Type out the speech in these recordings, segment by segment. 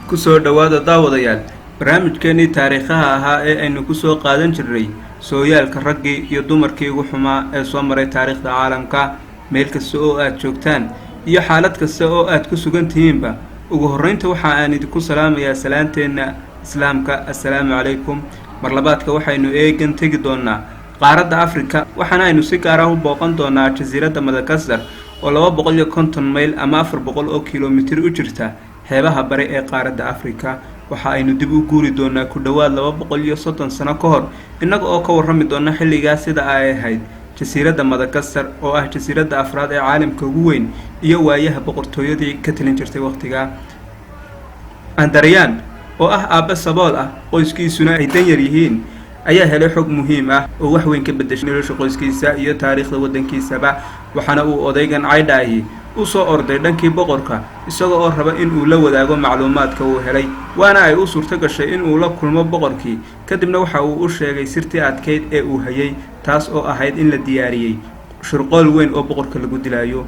Kusoo dhowaada, daawadayaal, barnaamijkeennii taariikhaha ahaa ee aynu kusoo qaadan jirnay sooyaalka raggii iyo dumarkii ugu xumaa ee soo maray taariikhda caalamka. Meel kasta oo aad joogtaan iyo xaalad kasta oo aad ku sugan tihiinba, ugu horreynta waxa aan idinku salaamayaa salaanteenna Islaamka: assalaamu calaykum. Mar labaadka waxaynu eegan tegi doonaa qaaradda Afrika, waxaana aynu si gaar ah u booqan doonaa jasiiradda Madagaskar oo 250 mayl ama 400 oo kilomitir u jirta xeebaha bari ee qaaradda Afrika. Waxa aynu dib u guuri doonaa ku dhowaad 230 sano ka hor, innaga oo ka warrami doona xilligaas sida ay ahayd jasiiradda Madagaskar, oo ah jasiiradda afraad ee caalamka ugu weyn, iyo waayaha boqortooyadii ka talin jirtay wakhtigaa. Andariyaan oo ah aabbe sabool ah, qoyskiisuna ay danyar yihiin, ayaa helay xog muhiim ah oo wax weyn ka beddeshay nolosha qoyskiisa iyo taariikhda waddankiisaba. Waxaana uu odaygan caydha ahi u soo orday dhankii boqorka, isaga oo raba in uu la wadaago macluumaadka uu helay, waana ay u suurto gashay in uu la kulmo boqorkii. Kadibna waxa uu u sheegay sirtii adkayd ee uu hayay, taas oo ahayd in la diyaariyey shirqool weyn oo boqorka lagu dilaayo.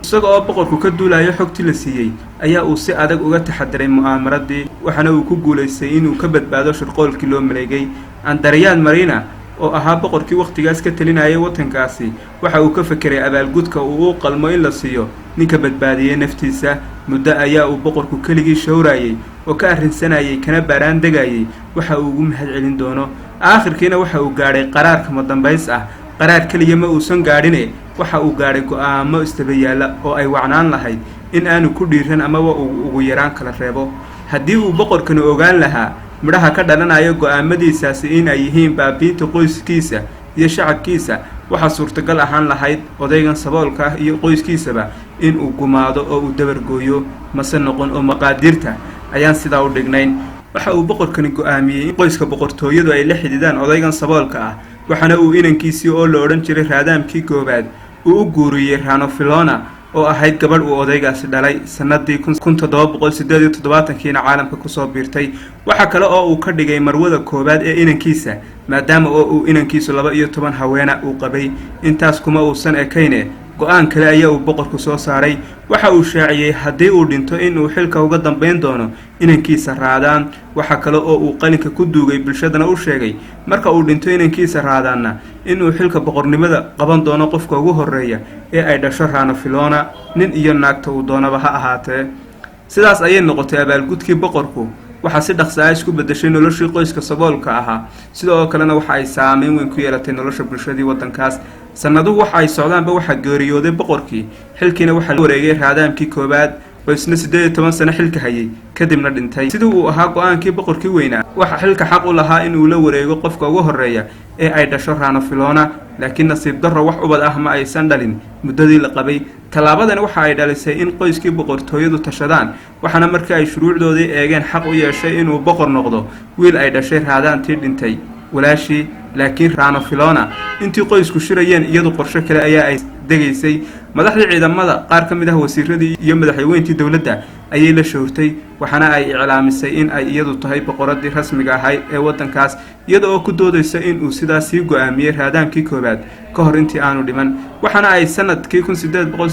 Isaga oo boqorku ka duulayo xogtii la siiyey, ayaa uu si adag uga taxadiray mu'aamaradii, waxaana uu ku guulaystay inuu ka badbaado shirqoolkii loo maleegay. Andariyaan Marina oo ahaa boqorkii wakhtigaas ka talinayay waddankaasi, waxa uu ka fekeray abaalgudka uu u qalmo in la siiyo ninka badbaadiyey naftiisa. Muddo ayaa uu boqorku keligii showraayey oo ka arrinsanayay kana baaraan degayay waxa uu ugu mahad celin doono. Aakhirkiina waxa uu gaadhay qaraar kama dambays ah. Qaraar keliya ma uusan gaadhine, waxa uu gaadhay go'aamo isdaba yaalla oo ay wacnaan lahayd in aanu ku dhiiran amaba uu ugu yaraan kala reebo. Haddii uu boqorkani ogaan lahaa midhaha ka dhalanaya go'aamadiisaasi in ay yihiin baabiinta qoyskiisa iyo shacabkiisa, waxaa suurtagal ahaan lahayd odaygan saboolka ah iyo qoyskiisaba in uu gumaado oo uu dabargooyo. Mase noqon oo maqaadiirta ayaan sidaa u dhignayn. Waxa uu boqorkani go'aamiyey in qoyska boqortooyadu ay la xidhiidaan odaygan saboolka ah, waxaana uu inankiisii oo la odhan jiray Raadaamkii Koowaad uu u guuriyey Ranofilona, oo ahayd gabadh uu odaygaasi dhalay, sanadii 1778-kiina caalamka kusoo biirtay. Waxa kale oo uu ka dhigay marwada koowaad ee inankiisa, maadaama oo uu inankiisu 12 haweena uu qabay. Intaas kuma uusan ekayne, go'aan kale ayaa uu boqorku soo saaray. Waxa uu shaaciyey haddii uu dhinto in uu xilka uga dambayn doono inankiisa Raadaan. Waxa kale oo uu qalinka ku duugay, bulshadana u sheegay, marka uu dhinto inankiisa Raadaanna inuu xilka boqornimada qaban doono qofka ugu horreeya ee ay dhasho Ranofilona, nin iyo naagta uu doonaba ha ahaatee. Sidaas ayay noqotay abaalgudkii boqorku. Waxaa si dhaqsa ah isku beddeshay noloshii qoyska saboolka ahaa, sidoo kalena waxa ay saameyn weyn ku yeelatay nolosha bulshadii waddankaas. Sannaduhu waxa ay socdaanba, waxaa geeriyooday boqorkii, xilkiina waxaa wareegay Raadaamkii Koowaad, oo isna 18 sano xilka hayay, kadibna dhintay. Sidii uu ahaa go'aankii boqorkii weynaa, waxa xilka xaq u lahaa inuu la wareego qofka ugu horreeya ee ay dhasho Ranofilona, laakiin nasiib darro wax ubad ah ma aysan dhalin muddadii la qabay. Tallaabadani waxa ay dhalisay in qoyskii boqortooyadu tashadaan, waxaana markii ay shuruucdoodii eegeen xaq u yeeshay inuu boqor noqdo wiil ay dhashay Raadaantii dhintay walaashii. Laakiin Ranofilona intii qoysku shirayeen, iyadu qorsho kale ayaa ay degaysay. Madaxdii ciidamada, qaar ka mid ah wasiiradii iyo madaxweyntii dowladda ayay la showrtay, waxaana ay iclaamisay in ay iyadu tahay boqoradii rasmiga ahayd ee waddankaas, iyada oo ku doodaysa in uu sidaas sii go'aamiyey Raadaankii Koowaad ka hor intii aanu dhiman. Waxaana ay sanadkii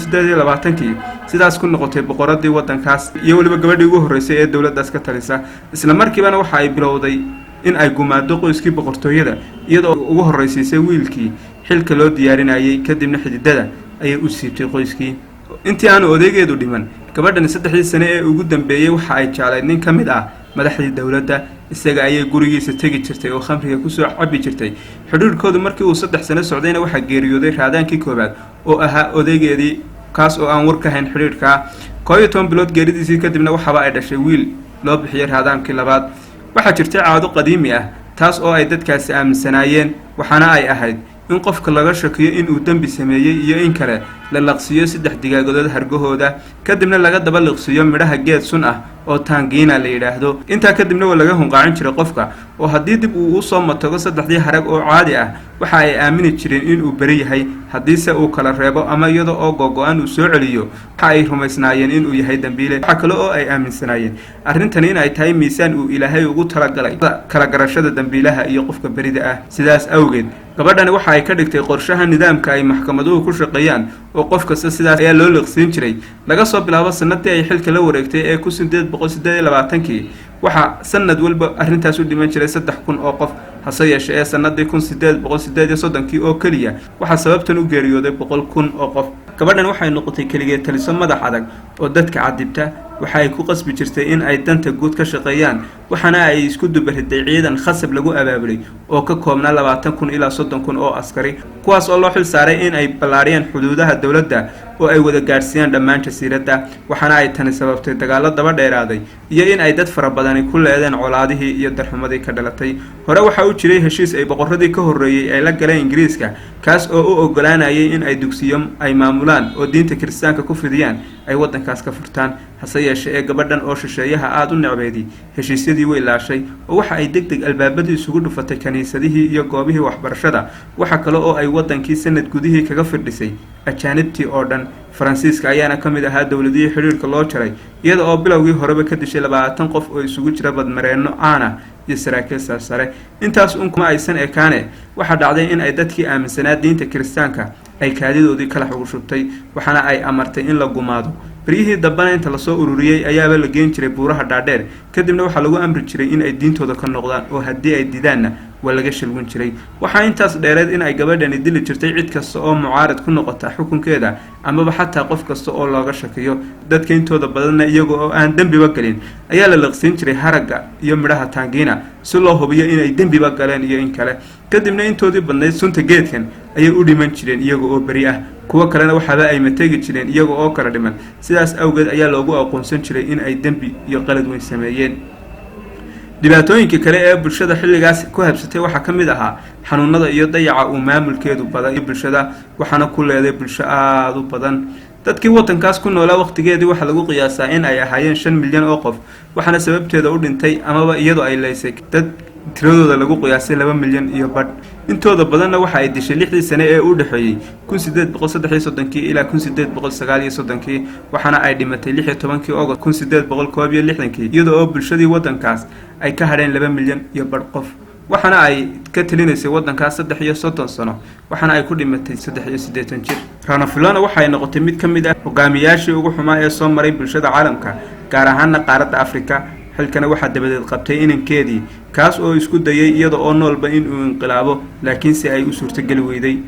1828-kii sidaas ku noqotay boqoradii waddankaas iyo weliba gabadhii ugu horreysay ee dowladdaas ka talisa. Isla markiibana waxa ay bilowday in ay gumaado qoyskii boqortooyada, iyadoo ugu horraysiisay wiilkii xilka loo diyaarinayay, kadibna xididada ayay u siibtay qoyskii. Intii aanu odaygeedu dhiman, gabadhani saddexdii sane ee ugu dambeeyey waxa ay jeclayd nin ka mid ah madaxdii dowladda. Isaga ayay gurigiisa tegi jirtay oo khamriga kusoo cabi jirtay. Xidhiirhkoodu markii uu 3 sano socdayna, waxaa geeriyooday Raadaankii Koowaad oo ahaa odaygeedii, kaas oo aan war ka hayn xidhiidhkaa. 11 bilood geeridiisii kadibna waxaaba ay dhashay wiil loo bixiyay Raadaankii Labaad. Waxaa jirtay caado qadiimi ah, taas oo ay dadkaasi aaminsanaayeen, waxaana ay ahayd in qofka laga shakiyo inuu dembi sameeyey iyo in kale la laqsiiyo saddex digaagodood hargahooda, kadibna laga daba liqsiiyo midhaha geed sun ah oo taangiina la yidhaahdo. Intaa kadibna waa laga hunqaacin jiray qofka, oo haddii dib uu usoo matago saddexdii harag oo caadi ah, waxa ay aamini jireen inuu beri yahay. Haddiise uu kala reebo ama iyada oo googo-an uu soo celiyo, waxa ay rumaysnaayeen inuu yahay dembiile. Waxaa kale oo ay aaminsanaayeen arrintani in ay tahay miisaan uu Ilaahay ugu talagalay kala garashada dembiilaha iyo qofka berida ah. Sidaas awgeed Gabadhani waxa ay ka dhigtay qorshaha nidaamka ay maxkamaduhu ku shaqeeyaan, oo qof kasta sidaas ayaa loo liqsiin jiray. Laga soo bilaabo sanadii ay xilka la wareegtay ee 1828-kii, waxaa sanad walba arrintaas u dhiman jiray 3000 oo qof. Hase yeeshee ee sanadii 1838-kii oo keliya waxaa sababtan u geeriyooday 100,000 oo qof. Gabadhan waxay noqotay keligeed taliso madax adag oo dadka cadibta. Waxa ay ku qasbi jirtay in ay danta guud ka shaqeeyaan, waxaana ay isku dubariday ciidan khasab lagu abaabulay oo ka koobnaa 20,000 ilaa 30,000 oo askari, kuwaas oo loo xil saaray in ay ballaariyaan xuduudaha dowladda oo ay wada gaadhsiiyaan dhammaan jasiiradda. Waxaana ay tani sababtay dagaallo daba dheeraaday iyo in ay dad fara badani ku leedeen colaadihii iyo darxumadii ka dhalatay. Hore waxaa u jiray heshiis ay boqoradii ka horreeyey ay la galeen Ingiriiska, kaas oo u ogolaanayay in ay dugsiyo ay maamulaan oo diinta Kiristaanka ku fidiyaan ay waddankaas ka furtaan. Hase yeeshee ee gabadhan oo shisheeyaha aada u necbeydii heshiisyadii way laashay, oo waxa ay deg deg albaabadii isugu dhufatay kiniisadihii iyo goobihii waxbarashada. Waxa kale oo ay waddankii sanad gudihii kaga firdhisay ajaanibtii oo dhan. Faransiiska ayaana ka mid ahaa dowladihii xidhiirka loo jaray, iyada oo bilowgii horeba ka dishay 20 qof oo isugu jira badmareenno caana iyo saraakiil sarsare. Intaas un kuma aysan ekaane, waxaa dhacday in ay dadkii aaminsanaa diinta Kiristaanka ay kaadidoodii kalax ugu shubtay, waxaana ay amartay in la gumaado. Beryihii dambena inta lasoo ururiyey ayaaba la geen jiray buuraha dhaadheer, kadibna waxaa lagu amri jiray in ay diintooda ka noqdaan, oo haddii ay diidaanna waa laga shalwin jiray. Waxaa intaas dheereed in ay gabadhani dili jirtay cid kasta oo mucaarad ku noqota xukunkeeda, amaba xataa qof kasta oo looga shakiyo. Dadka intooda badanna iyaga oo aan dembiba gelin ayaa la liqsiin jiray haragga iyo midhaha taangiina, si loo hubiyo inay dembiba galeen iyo in kale. Kadibna intoodii badnayd sunta geedkan ayay u dhiman jireen iyaga oo beri ah, kuwo kalena waxaaba ay mategi jireen iyaga oo kala dhiman. Sidaas awgeed ayaa loogu aqoonsan jiray in ay dembi iyo qalad weyn sameeyeen. Dhibaatooyinka kale ee bulshada xilligaas ku habsatay waxaa ka mid ahaa xanuunada iyo dayaca uu maamulkeedu baday bulshada, waxaana ku leeday bulsho aada u badan. Dadkii waddankaas ku noolaa waqtigeedii waxaa lagu qiyaasaa in ay ahaayeen 5 milyan oo qof, waxaana sababteeda u dhintay amaba iyadoo ay leysay dad tiradooda lagu qiyaasay 2.5 milyan. Intooda badanna waxa ay dishay 6dii sane ee u dhexeeyey 1833-kii ilaa 1839-kii, waxaana ay dhimatay 16-kii Ogost 1861-kii, iyada oo bulshadii waddankaas ay ka hadheen 2.5 milyan qof. Waxaana ay ka talinaysay waddankaas 33 sano, waxaana ay ku dhimatay 83 jir. Ranavalona waxay noqotay mid ka mid ah hogaamiyaashii ugu xumaa ee soo maray bulshada caalamka, gaar ahaana qaaradda Afrika. Xilkana waxaa dabadeed qabtay inankeedii, kaas oo isku dayay iyada oo noolba in uu inqilaabo, laakiinse ay u suurtogeli weyday.